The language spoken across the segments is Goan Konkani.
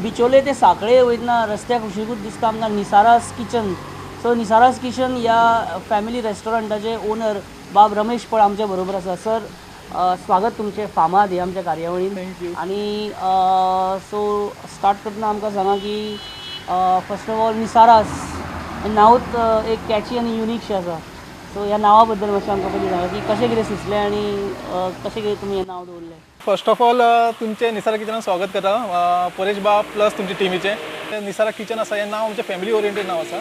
बिचोले ते साखळे वयतना रस्त्या कुशीकूच दिसता आमकां निसारास किचन. सो निसारास किचन ह्या फॅमिली रेस्टॉरंटाचे ओनर बाब रमेश पळ आमच्या बरोबर आसा. सर, स्वागत तुमचें फामाद हे आमच्या कार्यावळीन. Thank you. आनी सो स्टार्ट करतना आमकां सांगा की फर्स्ट ऑफ ऑल निसारास हें नांवूच एक कॅची आनी युनीकशें आसा. सो ह्या नांवा बद्दल मातशें आमकां पयलीं सांगा की कशें कितें सुचलें आनी कशें कितें तुमी हें नांव दवरलें. फर्स्ट ऑफ ऑल तुमचें निसारा किचनान स्वागत करता परेश बाब प्लस तुमच्या टिमीचें. निसारा किचन आसा हें नांव आमचें फॅमिली ओरिएंटेड नांव आसा.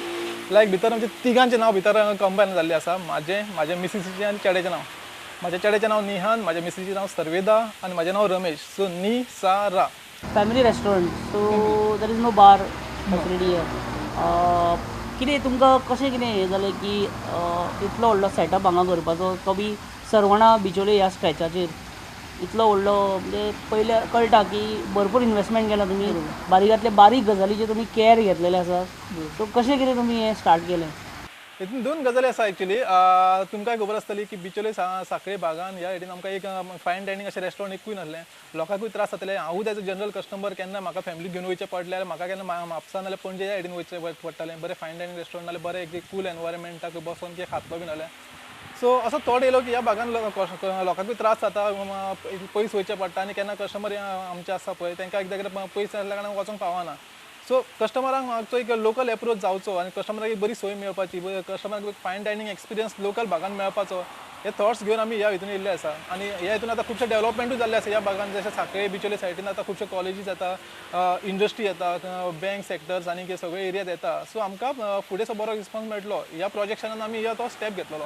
लायक भितर आमचें तिगांचें नांव भितर कंबायन जाल्लें आसा, म्हाजें, म्हाज्या मिसीसीचें आनी चेड्याचें नांव. म्हाज्या चेड्याचें नांव निहान, म्हाज्या मिसीसीचें नांव सर्वेदा आनी म्हाजें नांव रमेश. सो नी सा रा. Family restaurant, so there is no bar facility. कितें तुमकां कशें कितें हें जालें की इतलो व्हडलो सेटअप हांगा करपाचो, तो बी सरवणा बिचोले ह्या स्ट्रेचाचेर इतलो व्हडलो, म्हणजे पयले कळटा की भरपूर इन्वेस्टमेंट केला तुमी, बारीकांतले बारीक गजालीचेर तुमी कॅर घेतलेले आसा. सो कशें कितें तुमी हें स्टार्ट केलें? हितून दोन गजाली आसा एक्चुली. तुमकांय खबर आसतली की बिचोले साखळे भागान ह्या सायडीन आमकां एक फायन डायनींग अशें रेस्टॉरंट एकूय नासलें. लोकांकूय त्रास जातले. हांवूच एज अ जनरल कस्टमर केन्ना म्हाका फॅमिली घेवन वयचें पडलें जाल्यार म्हाका केन्ना म्हापसा नाल्यार पणजे ह्या सायडीन वयचें पडटालें. बरें फायन डायनींग रेस्टॉरंट नाल्यार बरें एक कूल एनवायरमेंटाक बसोन कितें खातलो बी नाल्यार. सो असो थॉट येयलो की ह्या भागान लोकांकूय त्रास जाता, पयस वयचें पडटा आनी केन्ना कस्टमर आमचे आसा पळय तांकां एकदां कितें पयस आसल्या कारणान वचोंक पावना. सो कस्टमरांक मातसो एक लोकल एप्रोच जावचो आनी कस्टमराक एक बरी सोय मेळपाची, कस्टमराक एक फायन डायनींग एक्सपिरियन्स लोकल भागान मेळपाचो, हे थॉट्स घेवन आमी ह्या हितून येयल्ले आसा. आनी ह्या हितून आतां खुबशे डेवलपमेंटूय जाल्ले आसा ह्या भागान. जशें साखळे बिचोले सायडीन आतां खुबशे कॉलेजीस येता, इंडस्ट्री येता, बँक सेक्टर्स आनी कितें सगळे एरियात येता. सो आमकां फुडें सो बरो रिस्पॉन्स मेळटलो ह्या प्रोजेक्शनान आमी ह्या तो स्टेप घेतलेलो.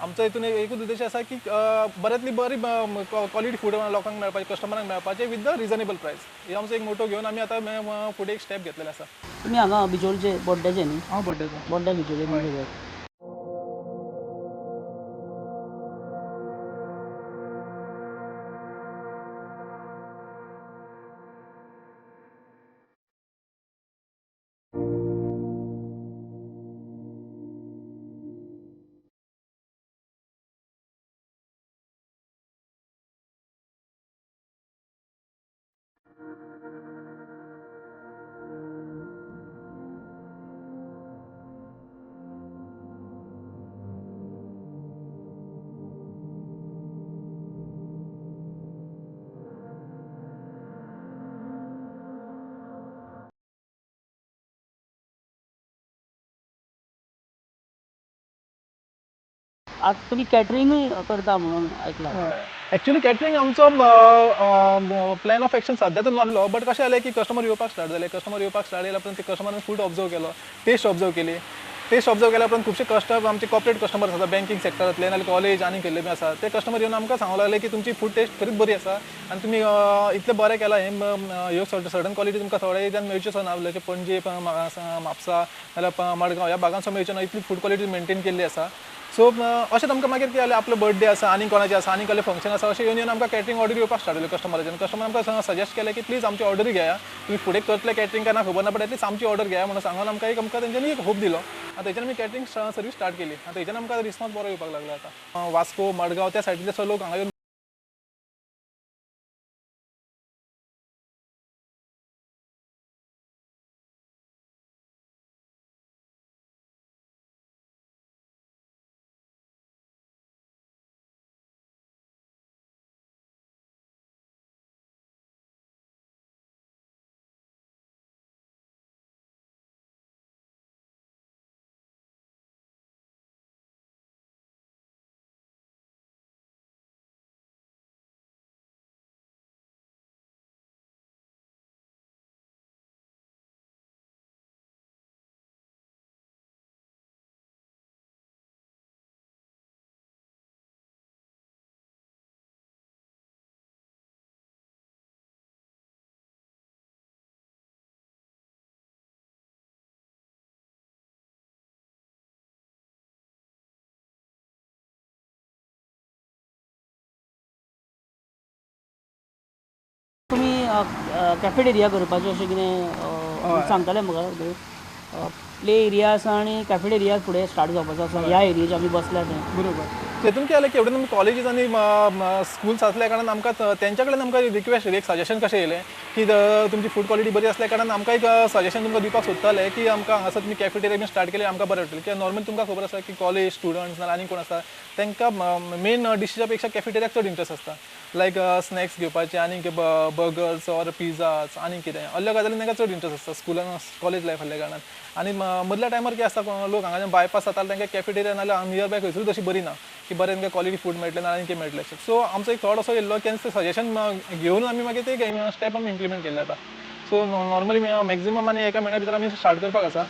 आमचो हितून एकूच उद्देश आसा की बऱ्यांतली बरी क्वॉलिटी फूड लोकांक मेळपाची, कस्टमरांक मेळपाचें विथ the reasonable price. हे आमचो एक मोटो घेवन आमी आतां फुडें एक स्टेप घेतलेले आसा. तुमी हांगा बिचोलचे बोड्ड्याचे न्ही? हांव बोड्ड्याचो. बोड्ड्या बिचोले. आतां तुमी कॅटरिंगूय करता म्हणून आयकलां. एक्चुअली कॅटरिंग आमचो प्लॅन ऑफ एक्शन सद्या तर नासलो, बट कशें जालें की कस्टमर येवपाक स्टार्ट जाले. कस्टमर येवपाक स्टार्ट जाल्या उपरांत ते कस्टमरान फूड ऑब्जर्व केलो, टेस्ट ऑब्जर्व केली. टेस्ट ऑब्जर्व केल्या उपरांत खुबशे कस्टमर आमचे कॉर्पोरेट कस्टमर आसा, बँकींग सेक्टरांतले नाल्यार कॉलेज आनी केल्ले बी आसा, ते कस्टमर येवन आमकां सांगूंक लागले की तुमची फूड टेस्ट खरीच बरी आसा आनी तुमी इतलें बरें केलां, हें ह्यो सर्टन क्वॉलिटी तुमकां थोड्या एरियान मेळच्योच ना, जशें पणजे, म्हापसा नाल्यार मडगांव ह्या भागान मेळच्यो ना, इतली फूड क्वॉलिटी मेनटेन केल्ली आसा. सो अशें आमकां मागीर कितें जालें, आपलो बर्थडे आसा आनी कोणाचें आसा आनी कसलें फंक्शन आसा, अशें येवन येवन आमकां कॅटरिंग ऑर्डर येवपाक स्टार्ट जाल्यो कस्टमराचे. आनी कस्टमर आमकां सजेस्ट केलें की प्लीज आमची ऑर्डरी घेया, तुमी फुडें करतले कॅटरिंग काय ना खबर ना, बट एटलीस्ट आमची ऑर्डर घेया म्हणून सांगून आमकां एक आमकां तेंच्यांनी एक होप दिलो. आनी तेच्यान आमी कॅटरिंग सर्वीस स्टार्ट केली आनी तेच्यान आमकां रिस्पॉन्स बरो येवपाक लागलो. आतां वास्को, मडगांव त्या सायडींतले सगळे लोक हांगा येवन तुमी कॅफेटेरिया करपाचें अशें कितें सांगतालें म्हाका. प्ले एरिया आसा आनी कॅफेटेरिया फुडें स्टार्ट जावपाचो आसा ह्या एरियेचेर आमी बसल्या थंय. बरोबर. तेतून कितें जालें की एवढे आमी कॉलेजीस आनी स्कुल्स आसल्या कारणान आमकां तेंच्या कडेन आमकां रिक्वेस्ट एक सजेशन कशें येयलें की तुमची फूड क्वॉलिटी बरी आसल्या कारणान आमकां एक सजेशन तुमकां दिवपाक सोदताले की आमकां हांगासर तुमी कॅफेटेरिया बीन स्टार्ट केली आमकां बरें पडटलें. कित्याक नॉर्मली तुमकां खबर आसा की कॉलेज स्टुडंट्स नाल्यार आनी कोण आसा तांकां मेन डिशीच्या पेक्षा कॅफेटेरियाक चड इंट्रस्ट आसता, लायक स्नॅक्स घेवपाचे आनी बर्गर्स ऑर पिझ्झास आनी कितें असल्या गजालीन तांकां चड इंट्रस्ट आसता स्कुलान कॉलेज लायफ आसल्या कारणान. आनी मदल्या टायमार कितें आसता लोक हांगाच्यान बायपास जाता तांकां कॅफेटेरिया नाल्यार नियर बाय खंयसरूच अशी बरी ना की बरें तांकां क्वॉलिटी फूड मेळटलें नाल्यार कितें मेळटलें. सो आमचो एक थॉट असो येयल्लो की सजेशन घेवन आमी मागीर ते स्टेप आमी इम्प्लिमेंट केल्ले आतां. सो नॉर्मली मॅक्झिमम आनी एका म्हयन्या भितर आमी स्टार्ट करपाक आसा.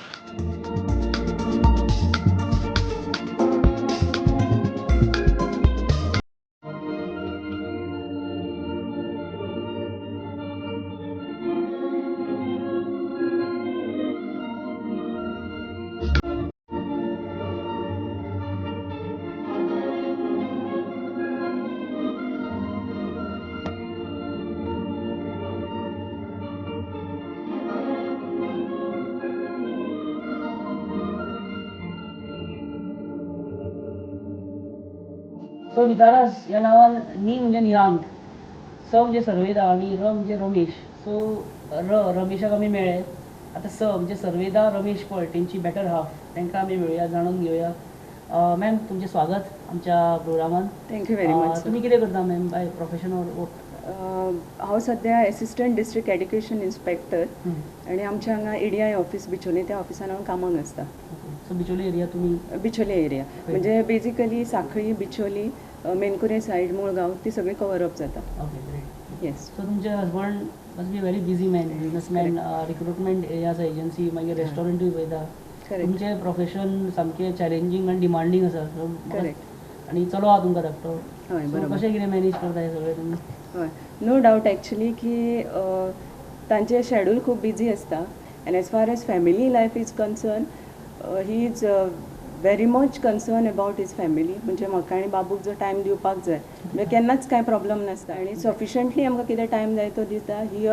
सो नितारास ह्या नांवान नी म्हणजे निरांत, स म्हणजे सर्वेदा आनी र म्हणजे रमेश. सो र रमेशाक आमी मेळ्ळे. आतां स म्हणजे सर्वेदा रमेश पळ तेंची बेटर हाफ, तांकां आमी मेळुया, जाणून घेवया. मॅम तुमचें स्वागत आमच्या प्रोग्रामान. Thank you very much. तुमी कितें करता ma'am by profession or what? हांव सद्या एसिस्टंट डिस्ट्रिक्ट एड्युकेशन इन्स्पेक्टर आनी आमच्या हांगा EDI office Bicholim, त्या ऑफिसान हांव कामाक आसता. सो बिचोली एरिया तुमी? बिचोली एरिया म्हणजे बेजिकली साखळी, बिचोली, मेनकुरे सायड, मुळगांव ती सगळी कवर अप जाता. Okay great. Yes. सो तुमचे husband must be very busy man, businessman, recruitment हे आसा एजन्सी, मागीर रेस्टॉरंटूय पळयता. तुमचें प्रोफेशन सामकें चॅलेंजींग आनी डिमांडींग आसा. करेक्ट. आनी चलो आहा तुमकां धाकटो. हय बरोबर. कशें कितें मॅनेज करता हें सगळें तुमी? हय, नो डावट एक्चुली की तांचें शेड्यूल खूब बिजी आसता and as far as family life is concern he is very much concern about his family. म्हणजे म्हाका आनी बाबूक जो टायम दिवपाक जाय म्हणजे केन्नाच कांय प्रॉब्लम नासता आनी सफिशंटली आमकां कितें टायम जाय तो दिता. ही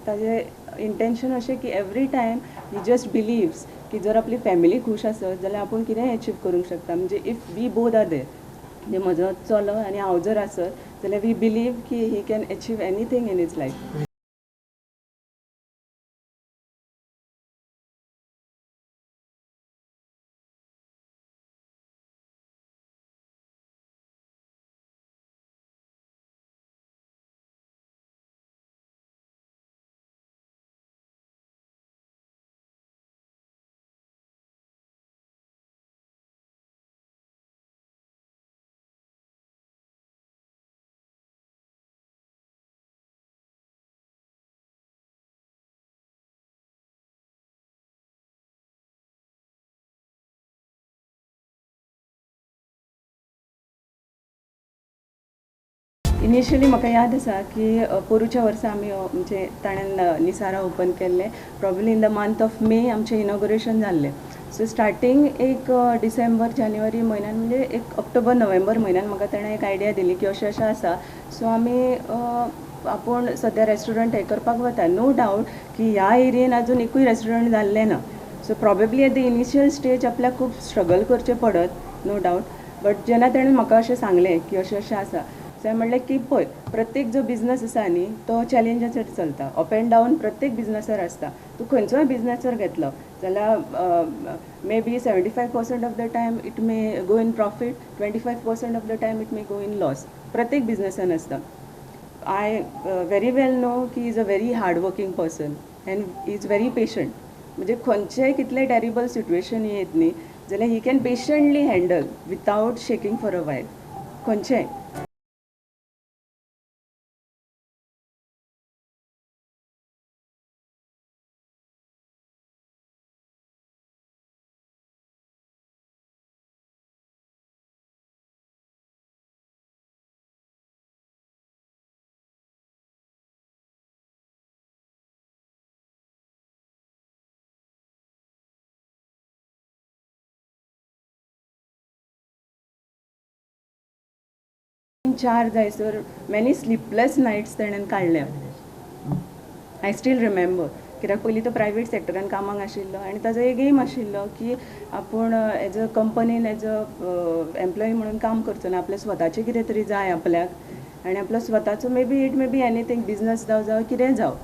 ताजें इंटेंशन अशें की every time he just believes की जर आपली फॅमिली खूश आसत जाल्यार आपूण कितेंय एचीव करूंक शकता. म्हणजे if we both are there, म्हणजे म्हजो चलो आनी हांव जर आसत जाल्यार we believe की he can achieve anything in his life. Initially म्हाका याद आसा की पोरूच्या वर्सा आमी म्हणजे ताणें निसारा ओपन केल्लें, probably in the month of May आमचें इनॉग्रेशन जाल्लें. सो स्टार्टींग एक डिसेंबर जानेवारी म्हयन्यान म्हणजे एक ऑक्टोबर नोव्हेंबर म्हयन्यान म्हाका ताणें एक आयडिया दिली की अशें अशें आसा. सो आमी आपूण सद्या रेस्टॉरंट हें करपाक वता. नो डावट की ह्या एरियेन आजून एकूय रेस्टॉरंट जाल्लें ना. So probably at the initial stage आपल्याक खूब स्ट्रगल करचें पडत, नो डावट. बट जेन्ना ताणें म्हाका अशें सांगलें की अशें अशें आसा, सो हांवें म्हणलें की पळय प्रत्येक जो बिजनस आसा न्ही तो चॅलेंजाचेर चलता, अप एंड डावन प्रत्येक बिजनसार आसता. तूं खंयचोय बिजनस जर घेतलो जाल्यार may be 75% of the time it may go in profit, 25% of the time it may go in loss. प्रत्येक बिजनसान आसता. I very well no की is a very hard working person and is very patient. म्हणजे खंयचेय कितले टेरिबल सिट्युएशन येत न्ही जाल्यार he can patiently handle without shaking for a while खंयचेय. चार जायसर मॅनी स्लिपलेस नायट्स तेणेन काडल्या. I still remember, कित्याक पयलीं तो प्रायवेट सेक्टरान कामाक आशिल्लो आनी ताजो एक एम आशिल्लो की आपूण एज अ कंपनीन एज अ एम्प्लॉई म्हणून काम करचो ना, आपल्या स्वताचें कितें तरी जाय आपल्याक आनी आपलो स्वताचो may be it may be anything, business जावं जावं कितेंय जावं.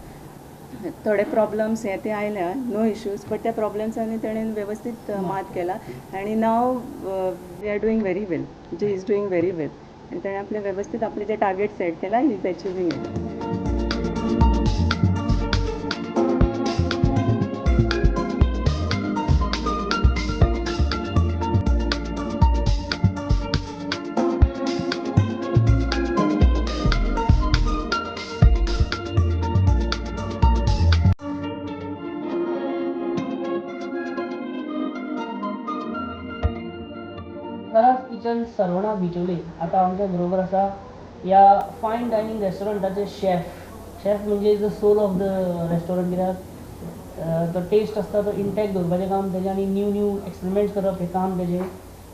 थोडे प्रॉब्लम्स हे ते आयल्या, नो इश्यूज, बट त्या प्रॉब्लम्सांनी तेणेन वेवस्थीत मात केला आनी now we are doing very well, म्हणजे is doing very well आनी तेणें आपलें वेवस्थीत आपलें जें टार्गेट सेट केला, he is achieving it. Nisara's kitchen Sarvana Bicholim आतां आमच्या बरोबर आसा. ह्या फायन डायनींग रेस्टॉरंटाचे शेफ. शेफ म्हणजे the soul of the restaurant, कित्याक तो टेस्ट आसता तो इंटॅक्ट दवरपाचें काम तेजें आनी न्यू न्यू एक्सपेरिमेंट्स करप हें काम तेजें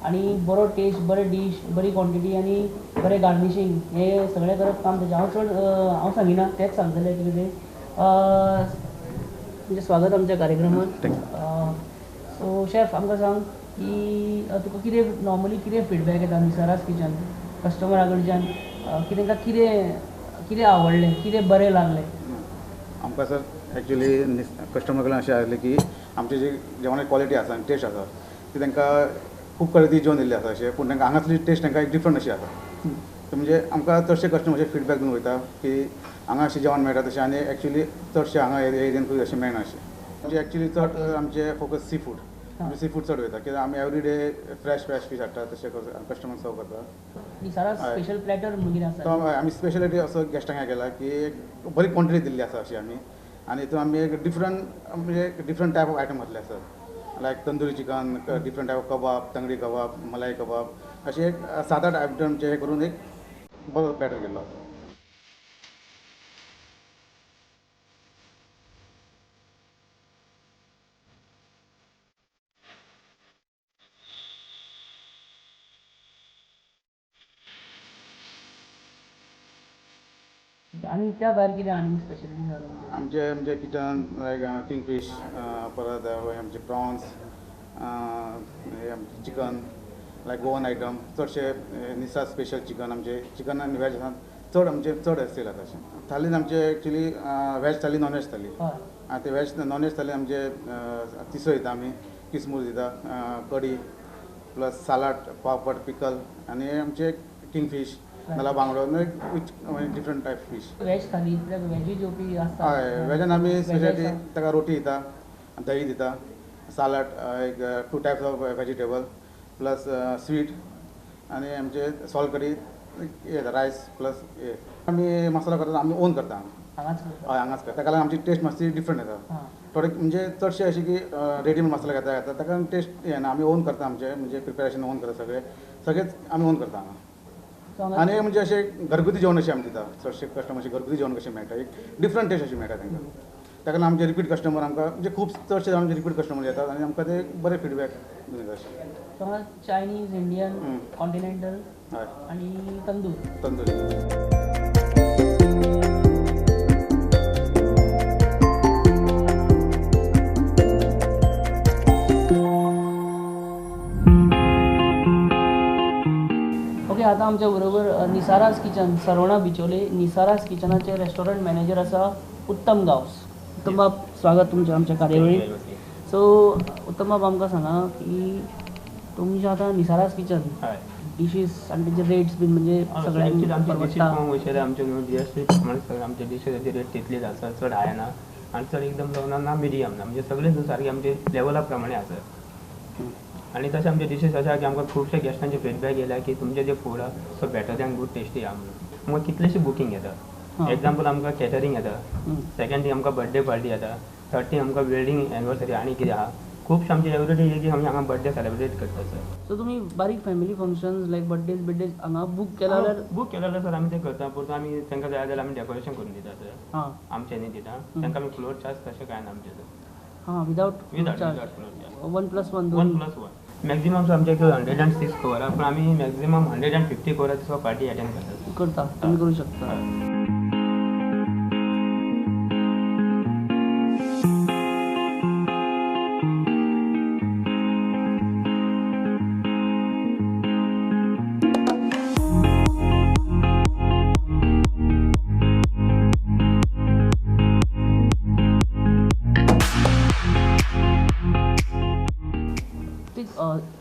आनी बरो टेस्ट, बरे डीश, बरी क्वॉन्टिटी आनी बरें गार्निशींग हें सगळें करप काम तेजें. हांव चड हांव सांगिना, तेच सांगतले कितें तें. तुमचें स्वागत आमच्या कार्यक्रमात. सो शेफ, आमकां सांग की तुका कितें नॉर्मली कितें फिडबॅक येता निसारास किचन कस्टमरा कडच्यान, की तांकां कितें कितें आवडलें, कितें बरें लागलें? आमकां सर एक्चुली कस्टमर कडल्यान अशें आसलें की आमची जी जेवणाची क्वॉलिटी आसा आनी टेस्ट आसा ती तांकां खूब कडेन ती जेवन येयल्ली आसा अशें, पूण तांकां हांगासली टेस्ट तांकां एक डिफरंट अशी आसा. म्हणजे आमकां चडशे कस्टमर फिडबॅक दिवन वयता की हांगा अशें जेवण मेळटा तशें, आनी एक्चुली चडशें हांगा एरियन खंय अशें मेळना अशें. म्हणजे एक्चुली चड आमचें फोकस सी फूड, आमी सी फूड चड वयता कित्याक आमी every day fresh fresh fish हाडटा, तशें कस्टमर सर्व करता. निसारास स्पेशल प्लॅटर म्हणून आसा तो आमी स्पेशलिटी असो गेस्टांक केला की एक बरी क्वॉन्टिटी दिल्ली आसा अशी आमी, आनी हितून आमी एक डिफरंट म्हणजे डिफरंट टायप ऑफ आयटम घातले आसात, like tandoori chicken, different type of kebab, tangdi kebab, malai kebab, अशे एक 7-8 आयटमचे हे करून एक बरो प्लॅटर केल्लो आसा. आनी त्या भायर कितें आनी स्पेशलिटी आमचे म्हणजे किचन लायक किंगफीश, परत आमचे प्रॉन्स, आमचे चिकन लायक गोवन आयटम चडशे निसा स्पेशल चिकन, आमचे चिकन आनी वेज आसा चड आमचे चड सेल जाता अशें. थालीन आमचे actually veg thali, non veg thali. आनी ते वेज नॉन वेज थाली आमचे तिसो दिता आमी, किसमूर दिता, कडी प्लस सालाड, पापड, पिकल आनी आमचे किंगफीश नाल्यार बांगडो, which different type fish. Veg thali कित्याक वेजूय जेवपी आसता. हय, वेजान आमी स्पेशलिटी ताका रोटी दिता, दही दिता, सालाड, एक 2 types of vegetable plus sweet आनी आमचे सोल कडी येता, रायस प्लस हे आमी मसाला करता, आमी ओन करता. हांगाच करता? हय, हांगाच करता. ताका लागून आमची टेस्ट मातशी डिफरंट येता. थोडे म्हणजे चडशे अशे की रेडीमेड मसाला घेता येता, ताका लागून टेस्ट येना. आमी ओन करता आमचे, म्हणजे प्रिपेरेशन ओन करता, सगळे सगळेच आमी ओन करता हांगा. आनी म्हणजे अशें घरगुती जेवण अशें आमी दिता, चडशे कस्टमर अशें घरगुती जेवण कशें मेळटा, एक डिफरंट टेस्ट अशी मेळटा तांकां. ताका लागून आमचे रिपीट कस्टमर आमकां म्हणजे खूब चडशे आमचे रिपीट कस्टमर येतात आनी आमकां ते बरे फिडबॅक दिता अशें. चायनीज, इंडियन, कॉन्टिनेंटल आनी तंदूर. तंदुरी. ओके, आतां आमच्या बरोबर निसारास किचन सरवणा बिचोले निसारास किचनाचे रेस्टॉरंट मॅनेजर आसा उत्तम गांवस. उत्तम बाब, स्वागत तुमचें आमच्या कार्यावळीत. सो उत्तम बाब, आमकां सांगा की तुमचें आतां निसारास किचन डिशीज आनी तेजे रेट्स बीन म्हणजे सगळ्यांक परवडटा? वयताले आमचे न्हू जी एस टी प्रमाणे सगळे आमचे डिशीजाचे रेट तितलेच आसा, चड हाय ना आनी चड एकदम लो ना, मिडियम ना, म्हणजे सगळे न्हू सारके आमचे लेवला प्रमाणे आसा. आनी तशें आमचे डिशीज अशें आहा की आमकां खुबशे गेस्टांचे फिडबॅक येयल्या की तुमचें जें फूड आहा so better then good tasty आहा म्हणून. आमकां कितलेशे बुकींग येता, एग्जाम्पल आमकां कॅटरींग येता, सेकंड थिंग आमकां बर्थडे पार्टी येता, थर्ड थिंग आमकां वेडिंग एनिवर्सरी आनी कितें आहा, खुबशे आमचे एवरी डे एक आमी हांगा बर्थडे सेलिब्रेट करता सर. सो तुमी बारीक फॅमिली फंक्शन्स लायक बर्थडेज बिड्डेज हांगा बूक केला जाल्यार? बूक केला जाल्यार सर आमी तें करता, पूण आमी तांकां जाय जाल्यार आमी डेकोरेशन करून दिता सर, आमच्यांनी दिता तांकां आमी फ्लोर चार्ज तशें कांय ना आमचें सर. हां, विदावट विदावट फ्लोर चार्ज. 1+1 1+1 मॅक्झिमम सर आमच्या 106 कवर आहा, पूण आमी मॅक्झिमम 150 कवराची सुद्दां पार्टी अटेंड करता. करता, तुमी करूं शकता.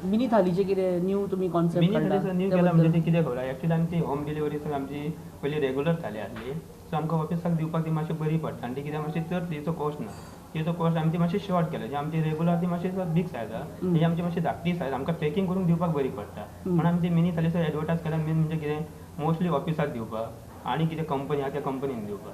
मिनी थालीचे कितें न्यू तुमी कॉन्सेप्ट मिनी थाली न्यू केला म्हणजे ती कितें खबर एक्चुअली आमी ती होम डिलिव्हरी सर आमची पयली रेगुलर थाली आसली, सो आमकां ऑफिसाक दिवपाक ती मातशी बरी पडटा आनी ती कित्याक मातशी चड तिचो कॉस्ट ना, तिचो कॉस्ट आमी ती मातशी शॉर्ट केल्या. जी आमची रेगुलर ती मातशी बीग सायज आहा, ही आमची मातशी धाकटी सायज आमकां पॅकिंग करून दिवपाक बरी पडटा. म्हणून आमी ती मिनी थाली सर एडवर्टायज केल्या. मेन म्हणजे कितें मोस्टली ऑफिसाक दिवपाक आनी कितें कंपनी आहा त्या कंपनीन दिवपाक,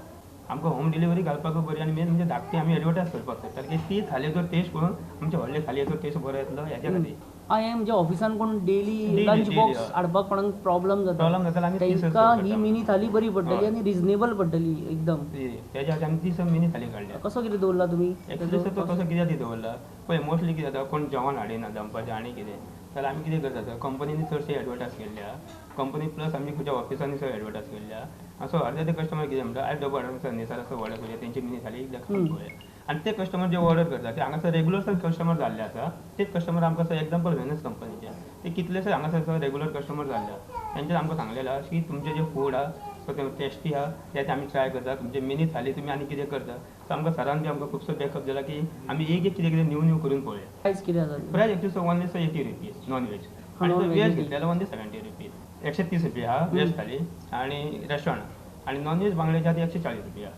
आमकां होम डिलिव्हरी घालपाक बरी. आनी मेन म्हणजे धाकटी आमी एडवर्टायज करपाक सोदता की ती थालयेचो टेस्ट पळोवन आमच्या व्हडले थालयेचो टेस्ट बरो येतलो हेच्या खातीर. हें म्हणजे ऑफिसान कोण डेली लंच बॉक्स हाडपाक कोणाक प्रॉब्लम जाता तांकां ही मिनी थाली बरी पडटली आनी रिजनेबल पडटली एकदम. तेज्या खातीर आमी ती सर मिनी थाली काडल्या. कसो कितें दवरला तुमी एक्चुअली सर तो कसो कित्याक ती दवरला पळय, मोस्टली कितें जाता कोण जेवण हाडिना दनपारचें आनी कितें जाल्यार आमी कितें करता सर कंपनीनी चडशे एडवर्टायज केल्ले आहा, कंपनी प्लस आमी खंयच्या ऑफिसांनी सर एडवर्टायज केल्ले आहा. सो अर्दे ते कस्टमर कितें म्हणटा आयज डबो हाडून सर निसार असो ऑर्डर करुया तेंची मिनी थाली एकदां खावन पळोवया. आनी ते कस्टमर जे ऑर्डर करता ते हांगासर रेगुलर सर कस्टमर जाल्ले आसा, तेच कस्टमर आमकां सर एग्जाम्पल वेनस कंपनीचे ते कितलेशे हांगासर सर रेगुलर कस्टमर जाल्ले आसा. तेंच्यान आमकां सांगलेलें आसा की तुमचें जें फूड आहा सो तें टेस्टी आहा तें आमी ट्राय करता, तुमचे मिनी थाली तुमी आनी कितें करता. सो आमकां सरान बी आमकां खुबसो बॅकअप दिला की आमी एक एक कितें कितें न्यू न्यू करून पळोवया. प्रायस कितें आसा? Price actually sir only sir 80 rupees non veg, आनी सर वेज घेतले जाल्यार ओनली 70 रुपीज. 130 रुपया आहा वेज थाली आनी रेस्टॉरंट, आनी नॉन वेज बांगड्याची आहा ती 140 रुपया.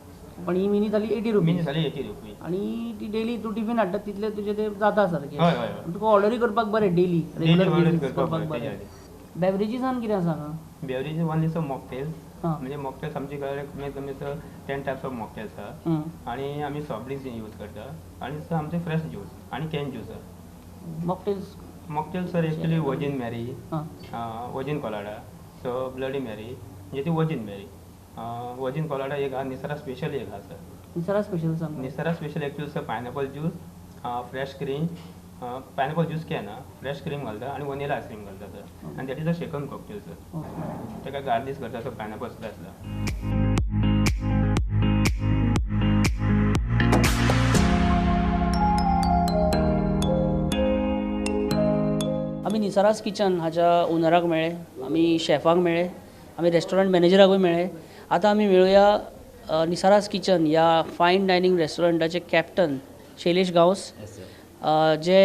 पण ही मिनी थाली 80 रुपीज. मिनी थाली 80 रुपीज आनी ती डेली तूं टिफीन हाडटा तितले तुजें ते जाता सारकें. हय हय, तुका ऑर्डरूय करपाक बरें, डेली रेगुलर करपाक बरें. बेवरेजीसान कितें आसा हांगा? बेवरेजीस ओनली सर मॉकटेल्स, म्हणजे मॉकटेल्स आमचे कडेन कमीत कमी सर 10 टायप्स ऑफ मॉकटेल्स आहा, आनी आमी सॉफ्ट ड्रिंक्स यूज करता, आनी सर आमचे फ्रेश ज्यूस आनी can juice आहा. Mocktails? Mocktails sir actually virgin Mary, virgin colada, so bloody Mary, म्हणजे ती वर्जीन मॅरी. वर्जीन कोलाडा एक आहा, निसरा स्पेशल एक आहा सर. निसरा स्पेशल सांग. Nisara special actually sir pineapple juice, fresh cream, pineapple juice can fresh cream घालता आनी वनिला आयस्क्रीम घालता सर, आनी that is a shaken cocktail sir. ताका गार्निश करता सर पायनॅपल स्लायस. आमी निसारास किचन हाच्या ओनराक मेळ्ळे, आमी शेफाक मेळ्ळे, आमी रेस्टॉरंट मॅनेजराकूय मेळ्ळे. आतां आमी मेळुया निसारास किचन ह्या फायन डायनींग रेस्टॉरंटाचे कॅप्टन शैलेश गांवस, जे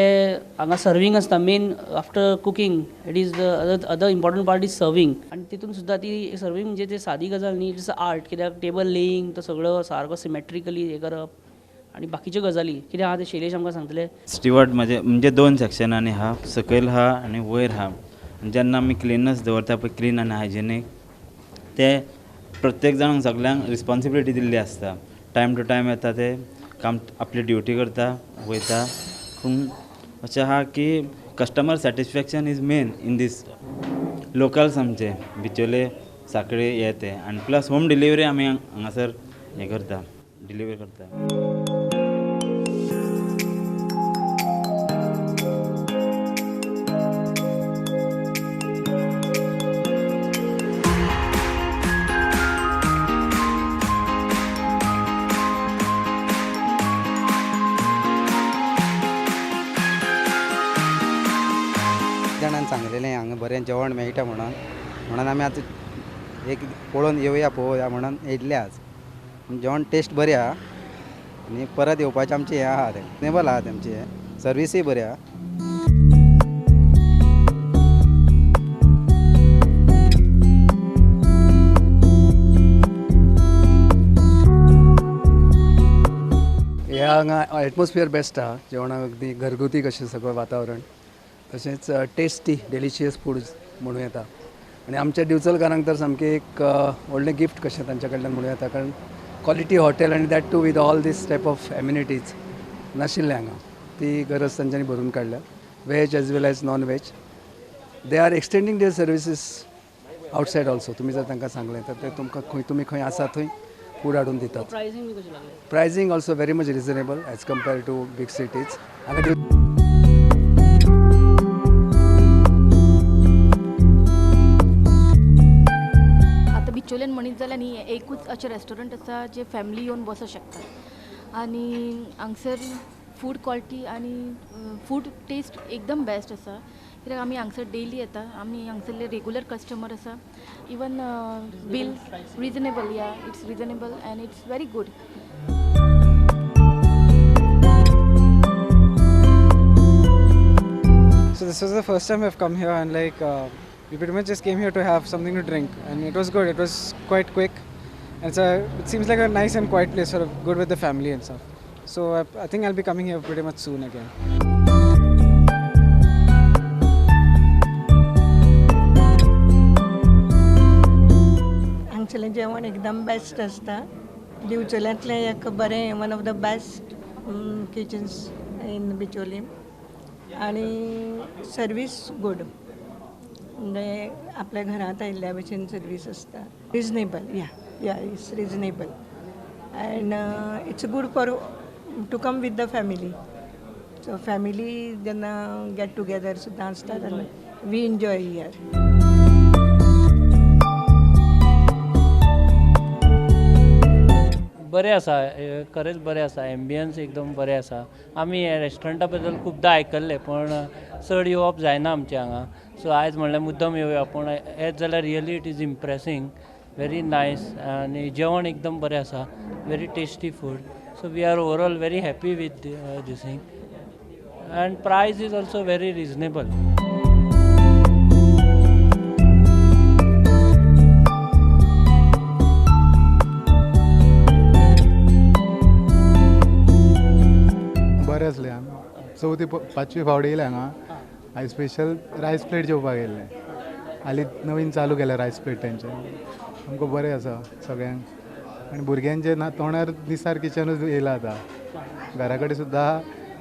हांगा सर्वींग आसता. Main after cooking it is the other important part is serving, आनी तितून सुद्दां ती सर्वींग म्हणजे ती सादी गजाल न्ही, it's a art. कित्याक टेबल लेईंग तो सगळो सारको सिमेट्रिकली हें करप आनी बाकीच्यो गजाली कितें आहा तें शैलेश आमकां सांगतले. स्टिवर्ड म्हणजे दोन सेक्शनांनी आहा, सकयल आहा आनी वयर आहा. जेन्ना आमी क्लिननेस दवरता पळय, क्लीन आनी हायजेनीक, ते प्रत्येक जाणांक सगल्यांक रिस्पोन्सिबिलिटी दिल्ली आसता. टायम टू टायम येता ते काम आपली ड्युटी करता वयता. पूण अशें आहा की customer satisfaction is main in this locals आमचे बिचोले साखळे हे ते, आनी प्लस होम डिलिव्हरी आमी हांगासर हें करता, डिलिव्हरी करता. जाणान सांगलेलें हांगा बरें जेवण मेळटा म्हणून, म्हणून आमी आतां एक पळोवन येवया पळोवया म्हणून येयल्ले आज. जेवण टेस्ट बरी आहा आनी परत येवपाचें आमचें हें आहा, तें रिजनेबल आहा, तेमचें हें सर्विसूय बरी आहा. हे हांगा एटमॉस्फियर बेस्ट आहा, जेवणाक अगदी घरगुती कशें सगळें वातावरण, तशेंच टेस्टी डेलिशियस फूड म्हणूं येता. आनी आमच्या दिवचलकारांक तर सामकें एक व्हडलें गिफ्ट कशें तांच्या कडल्यान म्हणूं येता, कारण क्वॉलिटी हॉटेल आनी that too with all this type of amenities नाशिल्लें हांगा, ती गरज तांच्यांनी भरून काडल्या. Veg as well as non veg, they are extending their services outside also. तुमी जर तांकां सांगलें तर ते तुमकां खंय तुमी खंय आसा थंय फूड हाडून दितात. Pricing also very much reasonable as compare to big cities. हांगा बिचोल्यान म्हणीत जाल्यार न्ही एकूच अशें रेस्टॉरंट आसा जे फॅमिली येवन बसोंक शकता, आनी हांगसर फूड क्वॉलिटी आनी फूड टेस्ट एकदम बेस्ट आसा. कित्याक आमी हांगसर डेली येता, आमी हांगसरले रेगुलर कस्टमर आसा. इवन बील रिजनेबल, या it's reasonable and it's very good. So this was the first time I've come here, and like we pretty much just came here to have something to drink, and it was good. It was quite quick, and so it seems like a nice and quiet place, sort of good with the family and stuff. So I think I'll be coming here pretty much soon again. हांगसरलें जेवण एकदम बेस्ट आसता. दिवचल्यांतलें एक बरें one of the best kitchens in Bicholim आनी सर्वीस गूड, म्हणजे आपल्या घरांत आयिल्ल्या भशेन सर्वीस आसता. Reasonable, yeah yeah it's reasonable and it's good for to come with the family. So family जेन्ना गेट टुगेदर सुद्दां आसता तेन्ना we enjoy here. बरें आसा, खरेंच बरें आसा. एम्बियन्स एकदम बरें आसा. आमी हे रेस्टॉरंटा बद्दल खुबदां आयकल्लें पण चड येवप जायना आमचें हांगा. सो आयज म्हणल्यार मुद्दम येवया, पूण येत जाल्यार really it is impressing, very nice. आनी जेवण एकदम बरें आसा, very tasty food. So we are overall very happy with this thing and price is also very reasonable. बरें आसलें. चवथी पांचवी फावट येयले हांगा. हांवें स्पेशल रायस प्लेट जेवपाक येयल्लें. हालीं नवीन चालू केल्या रायस प्लेट तेंचें. सामको बरें आसा सगळ्यांक. आनी भुरग्यांचे ना तोंडार निसार किचनूच येयलां आतां. घरा कडेन सुद्दां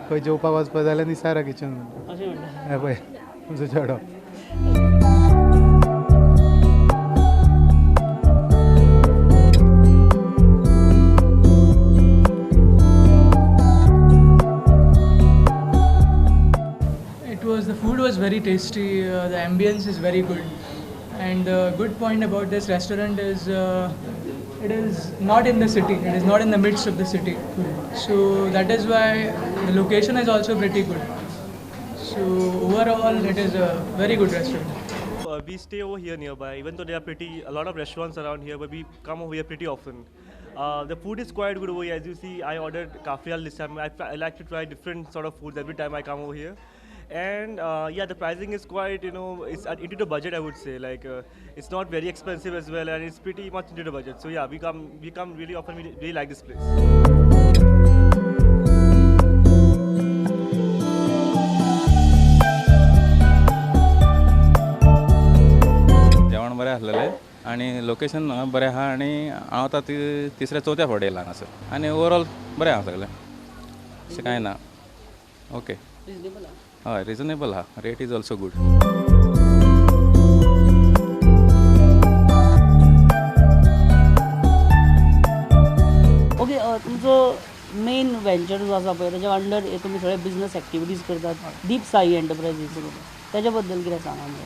खंय जेवपाक वचपा जाल्यार निसारा किचन. हें पळय तुमचो चेडो. The food was very tasty, the ambience is very good, and the good point about this restaurant is it is not in the city, it is not in the midst of the city, so that is why the location is also pretty good. So overall it is a very good restaurant. We stay over here nearby, even though there are pretty a lot of restaurants around here, but we come over here pretty often. The food is quite good over here. As you see, I ordered kafrial this time. I like to try different sort of foods every time I come over here. And yeah, the pricing is quite, you know, it's into the budget, I would say. Like it's not very expensive as well, and it's pretty much into the budget. So yeah, we come really often. We really like this place. जेवण बरें आसलेलें आनी लोकेशन बरें आहा. आनी हांव आतां तिसऱ्या चवथ्या फावट येयला हांगासर आनी ओवरऑल बरें आहा सगळें, अशें कांय ना. ओके, हय, रिजनेबल आहा. Rate is also good. Okay, तुमचो मेन वेंचर जो आसा पळय ताच्या अंडर तुमी सगळे बिजनस एक्टिविटीज करतात, दीप साई एंटरप्रायजीस, ताच्या बद्दल कितें सांगा आमकां.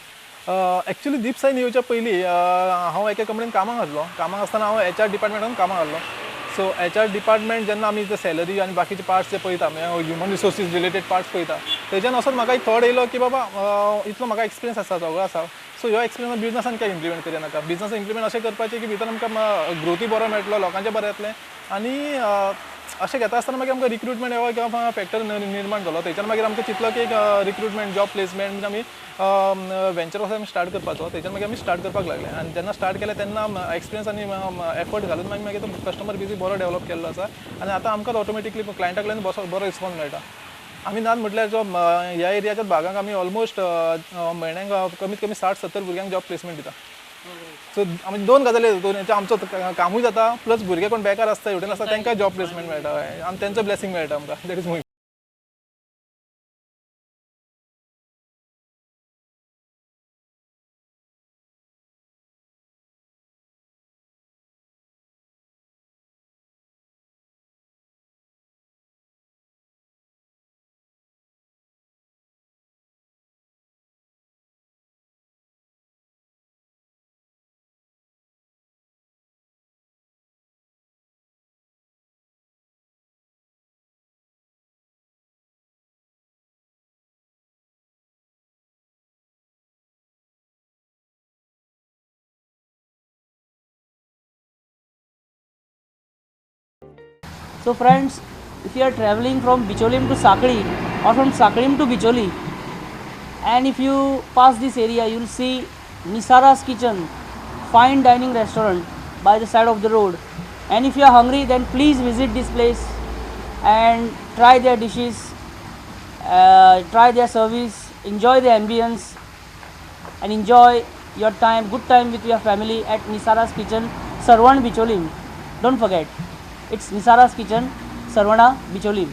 एक्चुअली दीप साईन येवच्या पयलीं हांव एके कंपनीन कामाक आसलो. कामाक आसतना हांव एच आर डिपार्टमेंटान कामाक आसलो. सो एच आर डिपार्टमेंट जेन्ना आमी सॅलरी आनी बाकीचे पार्ट्स जे पळयता, म्हणजे ह्युमन रिसोर्सीस रिलेटेड पार्ट्स पळयता, तेज्यान वचोन म्हाका एक थॉट येयलो की बाबा इतलो म्हाका एक्सपिरियन्स आसा, सगळो आसा, सो ह्यो एक्सपिरियन्स बिजनसान कित्याक इम्प्लिमेंट करया नाका. बिजनस इम्प्लिमेंट अशें करपाचें की भितर आमकां ग्रोथूय बरो मेळटलो, लोकांचें बरें येतलें. आनी अशें घेता आसतना मागीर आमकां रिक्रुटमेंट हो एक फॅक्टर निर्माण जालो. थंयच्यान मागीर आमकां चिंतलो की एक रिक्रुटमेंट जॉब प्लेसमेंट म्हणजे आमी वेंचर कसो आमी स्टार्ट करपाचो. थंयच्यान मागीर आमी स्टार्ट करपाक लागले आनी जेन्ना स्टार्ट केलें तेन्ना एक्सपिरियन्स आनी एफर्ट घालून मागीर मागीर तो कस्टमर बेजीस बरो डेवलप केल्लो आसा. आनी आतां आमकां ऑटोमॅटिकली क्लायंटा कडल्यान बरो रिस्पॉन्स मेळटा. आमी नात म्हटल्यार जो ह्या एरियाच्या भागांक आमी ऑलमोस्ट म्हयन्याक कमीत कमी 60-70 भुरग्यांक जॉब प्लेसमेंट दिता. सो आमी दोन गजाली, आमचो कामूय जाता प्लस भुरगे कोण बेकार आसता हेवटेन आसता तांकां जॉब प्लेसमेंट मेळटा आनी तेंचो ब्लेसिंग मेळटा आमकां. That is more. So friends, if you are traveling from Bicholim to Sakli or from Saklim to Bicholi, And if you pass this area, you will see Nisara's Kitchen, fine dining restaurant by the side of the road. And if you are hungry, then please visit this place and try their dishes, try their service, enjoy the ambience, and enjoy your time, good time with your family at Nisara's Kitchen, Sarvan Bicholim. Don't forget, it's Nisara's Kitchen, Sarvana Bicholim.